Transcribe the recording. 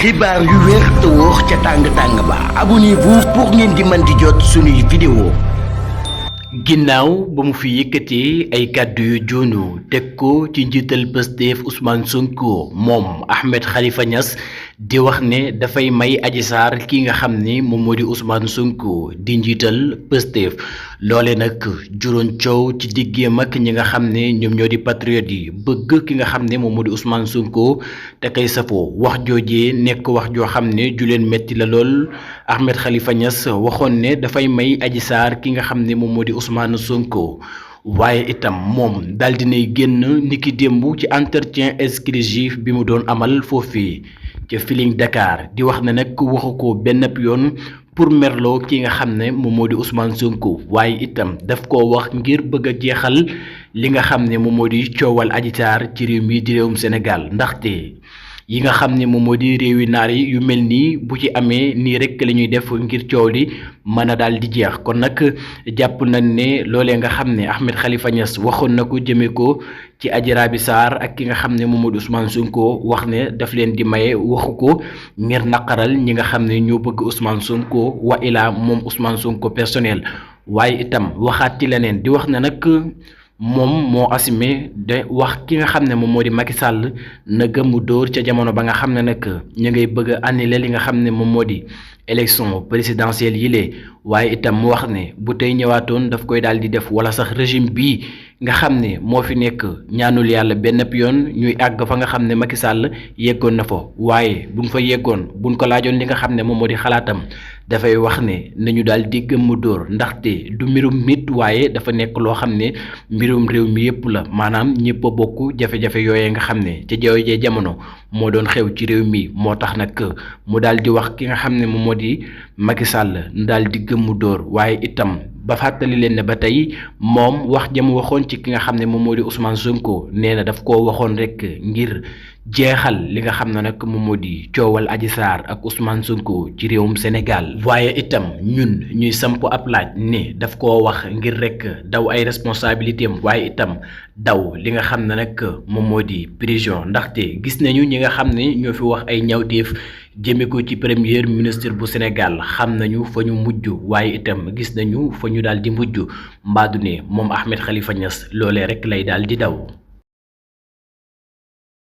xibaar yu wér te wóor ca tàng ba abonnez-vous pour ngeen di mën di jot suñuy vidéo. ginnaaw ba mu fi yëkkatee ay kàddu yu joonu teg ko ci njiital Pastef Ousmane Sonko moom Ahmed Khalifa Niass di wax ne dafay may Adji Sarr ki nga xam ne moom moo di Ousmane Sonko di njiital Pastef loole nag juróon coow ci diggeem ak ñi nga xam ne ñoom ñoo di patriote yi bëgg ki nga xam ne moom moo di Ousmane Sonko te kay safoo wax joojee nekk wax joo xam ne ju leen metti la lool. Ahmed Khalifa Niass waxoon ne dafay may Adji Sarr ki nga xam ne moom moo di Ousmane Sonko waaye itam moom daal dinay génn niki démb ci entretien exclusif bi mu doon amal foofii ca Feeling Dakar di wax ne nag waxu ko benn yoon pour merloo ki nga xam ne moom moo di Ousmane Sonko waaye itam daf koo wax ngir bëgg a jeexal li nga xam ne moom moo di coowal Adji Sarr ci réew mi di réewum Sénégal ndaxte yi nga xam ne moom moo di réewi naar yi yu mel nii bu ci amee nii rek la ñuy def ngir coow li mën a daal di jeex kon nag jàpp nañ ne loolee nga xam ne Ahmed Khalifa Niass waxoon na ko jëmee ko ci Adji Raby Sarr ak ki nga xam ne moom moo di Ousmane Sonko wax ne daf leen di maye waxu ko ngir naqaral ñi nga xam ne ñoo bëgg Ousmane Sonko wa ilaa moom Ousmane Sonko personnel waaye itam waxaat ci leneen di wax ne nag. moom moo assumé de wax ki nga xam ne moom moo di Macky Sall na gëmmu dóor ca jamono ba nga xam ne nag ñu ngay bëgg a annuler li nga xam ne moom moo di élection présidentielle yi lee waaye itam mu wax ne bu tey ñëwaatoon daf koy daal di def wala sax régime bii nga xam ne moo fi nekk ñaanul yàlla benn yoon ñuy àgg fa nga xam ne Macky Sall yeggoon na fa waaye buñ fa yeggoon buñ ko laajoon li nga xam ne moom moo di xalaatam dafay wax ne nañu daal di gëmmu dóor ndaxte du mbirum nit waaye dafa nekk loo xam ne mbirum réew mi yépp la maanaam ñëpp a bokk jafe-jafe yooyee nga xam ne ca jaww jamono moo doon xew ci réew mi moo tax nag mu daal di wax ki nga xam ne moom moo di Macky Sall daal di gëmmu dóor waaye itam ba fàttali leen ne ba tey moom wax jëm waxoon ci ki nga xam ne moom moo di Ousmane Sonko nee na daf koo waxoon rek ngir jeexal li nga xam ne nag moom moo di coowal Adji Sarr ak Ousmane Sonko ci réewum Sénégal waaye itam ñun ñuy samp ab laaj ne daf koo wax ngir rek daw ay responsabilité am waaye itam daw li nga xam ne nag moom moo di prison ndaxte gis nañu ñi nga xam ne ñoo fi wax ay ñawteef jëme ko ci premier ministre bu Sénégal xam nañu fa ñu mujj waaye itam gis nañu fa ñu daal di mujj mbaadu ne moom Ahmed Khalifa Niass loolee rek lay daal di daw.